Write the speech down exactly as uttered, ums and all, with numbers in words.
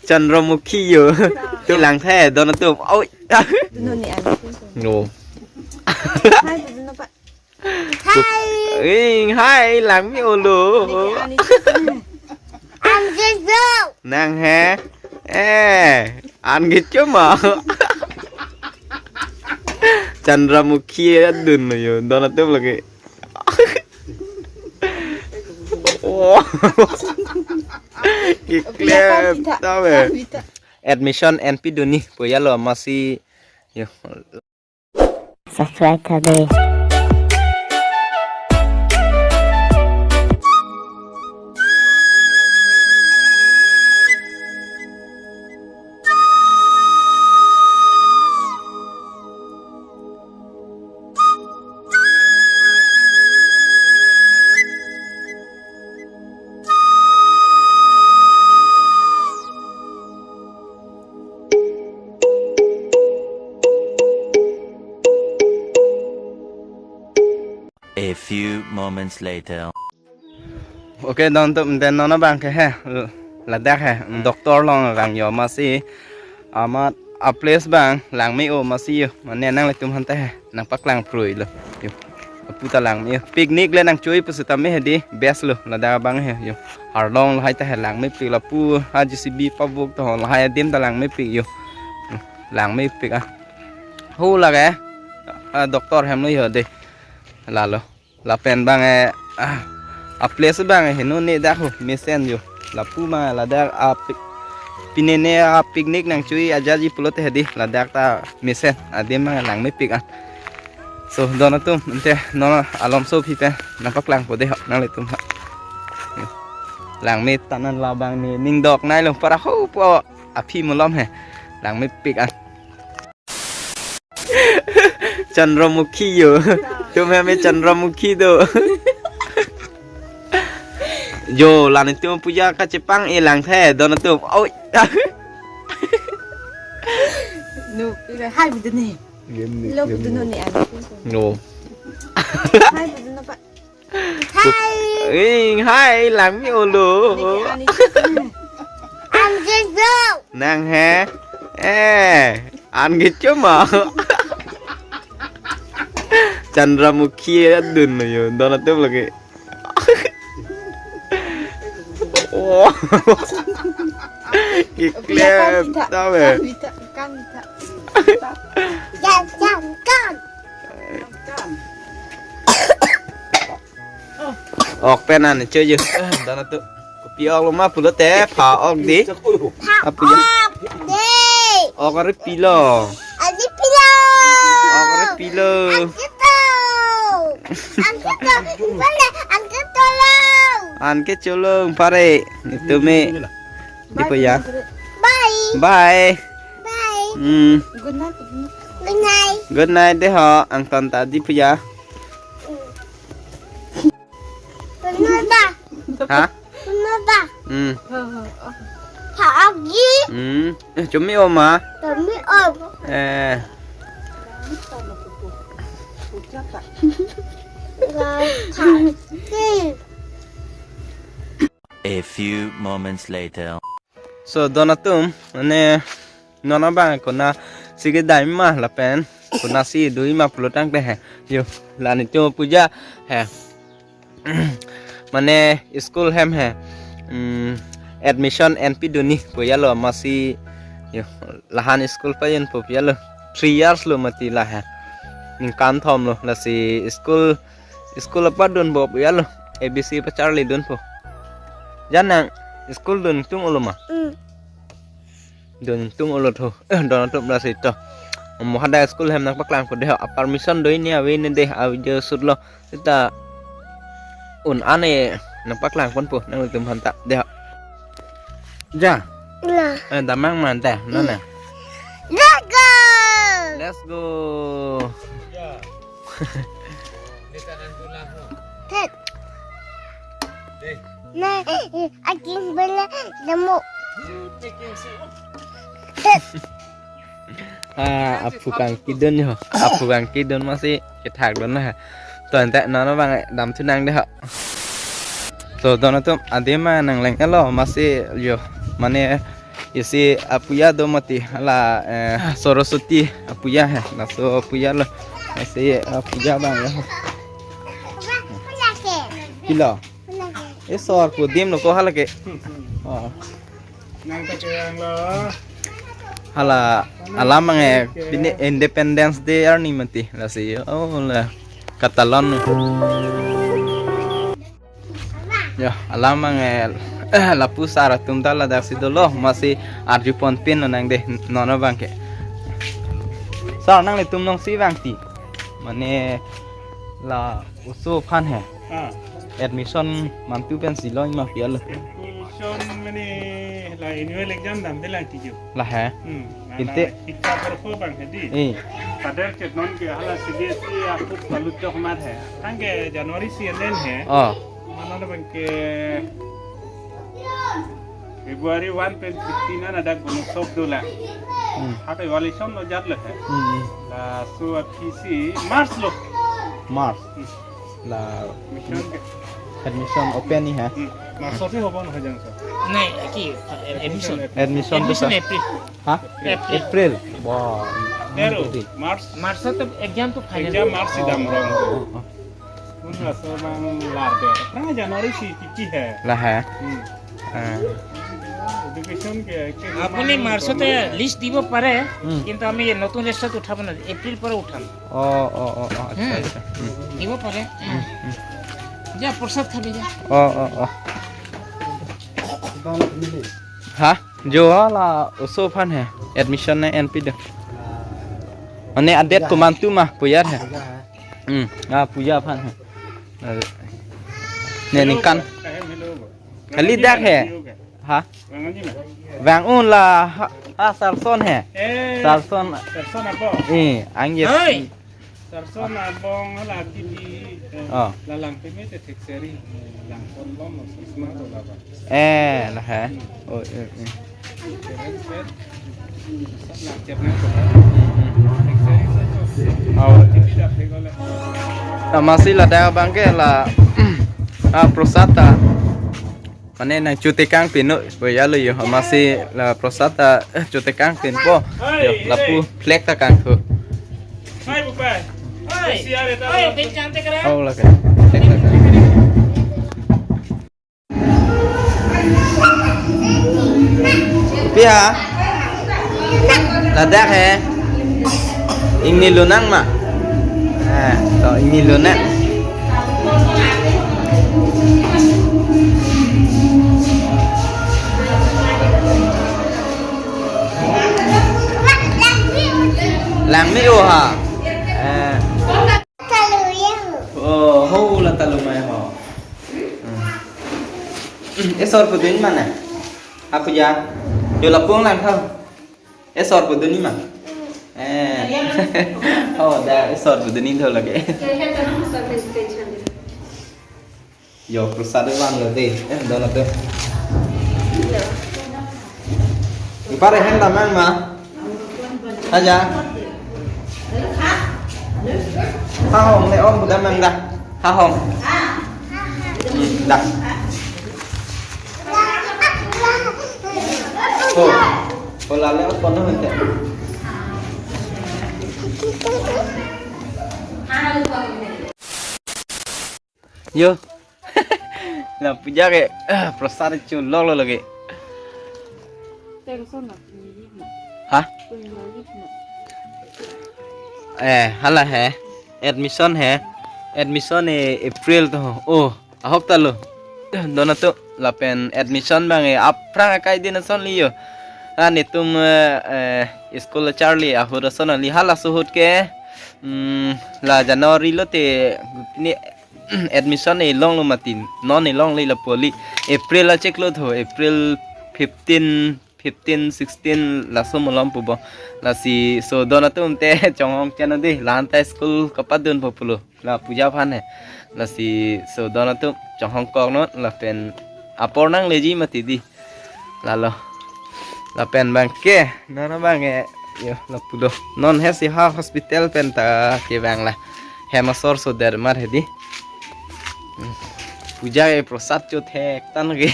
Chandramukhi yo. Ti lang the don atum. Oi. Dunoni an. No. Hai, dunoni pa. Hai. Eh, hai, langme-olo. Ani. An ke jo. Nang he. Eh, an ke cuma. Chandramukhi adun yo. Don atum lagi. Oh. Kiklem, tabe. Admission N P dunji pu ya lo masi. Yo. Subscribe tha de. A few moments later. Okay, don atum, den non abang ke he, ladak he, doctor along abang yo masi, amat a place abang langme-o masi yo, mane nanglitum aphan ta he nangpaklang prui lo yo. Lapu ta langme-o, picnic le nangchui pusitame he di best lo, ladak abang he yo. Arlong lahai ta he langmepik, lapu ha J C B pabuk to lahai adim ta langmepik yo. Langmepik ah. Ho lage, ah, doctor hem lo yo de. Lalo. Lapen abang eh, ah, a place abang eh, heno ne dak ho, mesen yo. Lapu ma ladak a pic-, pinene a picnic nangchui ajaji pulote he di, ladak ta mesen, adim abang langmepik an. So, don atum, ante non alomso aphi pen nangpaklangpo de ho, nanglitum ho. Langme tanan labang ne, ning dok nai lo para ho po aphi malom he. Langmepik an. Chandramukhi yo. Tum hem Chandramukhi do. Yo, lanitum puja kachepang-e lang the, don atum. Oi. No, hai bidene. Game ni, lo game bidene ni. Ni an. No. Hai bidene pa. Hai. Eh, hai, langme-olo. Ani. An ke jo. Nang he. Eh, an ke cuma. Chandramukhi adun yo, don atum lagi. Oh. Kiklem, tabe. Kan kita, kan kita. Kan, kan, kan. Ok pen an cho yo. Don atum. Kopi ok lo ma pulote pha ok di. Apu ya. Pha ok di. Ok ari pilo. Ari pilo. Ok ari pilo. Angkito. Angkito. Bale angkito lo. An ke cholong pare. Itu me. Di pu ya. Bye. Bye. Bye. Hmm. Good night. Good night. Good night de ho. Angtan ta di pu ya. Pernah dah. Ha? Pernah dah. Hmm. Pha ok di. Hmm. Eh, cumi oma. Cumi om. Eh. Pha ok di. A few moments later. So, don atum, mane, non abang konatsi kedam ma lapen konatsi do ma pulo tangte he. Yo, lanitum puja he. Mane school hem he. Hmm, admission N P dunji pu ya lo masi. Yo, lahan school pa yun pu ya lo. Three years lo mati la he. Ningkan thom lo lasi school School apa dunpo pu ya lo. A B C pacharli dunpo. Jan nang school dun tung ulo ma? Mm. Dun tung ulo tho. Eh, don atum lasi to. Mo hadak school hem nangpaklangpo de ho. A permission do-i ne ave ne de, a video shoot lo. Seta un-an ne nangpaklangponpo nanglitum aphan ta de ho. Ja. Nah. Eh, damang man teh, non ya. Let's go. Let's go. Tet. Nah, eh, aking bela nemu. Tet. Ah, aphu kangkidun yo. Aphu kangkidun masi kethak dun na. To ante non abang damthu nang de ho. So, don atum adim ma nangleng-et lo masi yo. Mane Isi apuja do mati, hala, eh, Saraswati apuja he, laso apuja lo. Isi apuja abang ya. Pilo. Isor pu adim lo ko hala ke. Oh. Nang ta keyang lo. Hala alam abang eh, pini Independence Day arni mati. Lasi, oh, la Catalan. Ya, alam abang eh, lapu sar atum ta ladak si dolo, masi arju ponpin lo nang de, non abang ke. Sar, nanglitum nongsi vangti. Mane la oso aphan he. Ah. Admission mantu pensi long ma pial. Admission mane la annual exam damde lang tiju. La he. Hmm. Inte. Kita berfo bang hedi. Eh. Padahal ke non ke hala C B S E aku selalu cok mat he. Tang ke January si elen he. Oh. Mana na bang ke February one pen fifteen an ada gunung sok dola. Hmm. Hake evaluation lo jat lo he. Hmm. Laso aphisi March lo. March. Hmm. La Admission ke. Admission open ni ha? Hmm. March se hobo na jang sa. Nahi, ki, admission. Admission Admission to sa? April. Ha? April. April. Wah. Pero, April. March. March to exam to final. Exam March si dam rong. Oh, oh, oh. Laso abang lar de. Tang January si tiki he. La he. Hmm. Ah. Education ke, ke apuni March te list দিব পাৰে, hmm, কিন্তু আমি নতুন list উঠাব না, এপ্রিল পরে উঠাম। Oh, oh, oh, oh, আচ্ছা, hmm, আচ্ছা। Hmm। দিব পাৰে। Hmm, hmm। যা, প্ৰসাদ খাবি যা। Oh, oh, oh। Ha? Jo la oso aphan he, admission ne enpi do. Mane adet komantu ma pujar he. Hmm, ah, puja aphan he. Ne ningkan. Kali dak he. Ha? Vang un la ha, ha Sarson he. Eh, Sarson. Sarson abong. Eh, ang ye. Hai. Sarson abong la kiti, eh, oh, la Langpeme te thekseri. Langpon lom lo sisma to la ba. Eh, la he. Oh, eh, eh. Oh. Amatsi ladak abang ke la, ah, prosad ta. Mane nang chotekang pin non, boya lo jo, amatsi la prosad ta, eh, chotekang pinpo. Jo, lapu flag ta kangthu. Hai, Bupai. Hai. Hai, bengkang te kara. Oh, la ke. Flag ta kangthu. Pi ha? Ladak he. Ingni lonang ma? Eh, to ingni lonang. Langme-o ha. Eh. Oh, ho la ta lomai ho. Hmm. Hmm, esor pudun mana? Apuja. Jo lapu lang tha. Esor pudun ma? Eh. Oh, da esor pudun tho lake. Jo prosad van lo de. Eh, dono to. Ipar ehem damang ma? Aja. Ha hong ne om budam nang da. Ha hong. Hmm, da. Oh. Oh, lale op kono hente. Jo. La puja ke, ah, prosad cholok lo lake. Tension na. Ha? Tension na. Eh, hala he. Admission he. Admission e April to. Oh, ahok ta lo. Dono to lapen admission abang e aphrang akai din ason li jo. Ah, netum, eh, eh, school charli ahut ason li, halaso ahut ke. Hmm, la January lote ni admission e long lo mati, non e long le lapu li. April achiklo tho, April fifteen, fifteen, sixteen laso malom pu bo. Lasi so dono atum te chonghong cheno de, la-an ta school kapadunpo pulo. La puja aphan he. Lasi so dono atum chonghong kok non lapen apor nangleji mati di. Lalo. Lapen abang ke, non abang e, jo, lapu do. Non he si ha hospital pen ta kevang la. Hem asor so der mar hedi. Hmm. Puja e prosad chothek tan ke.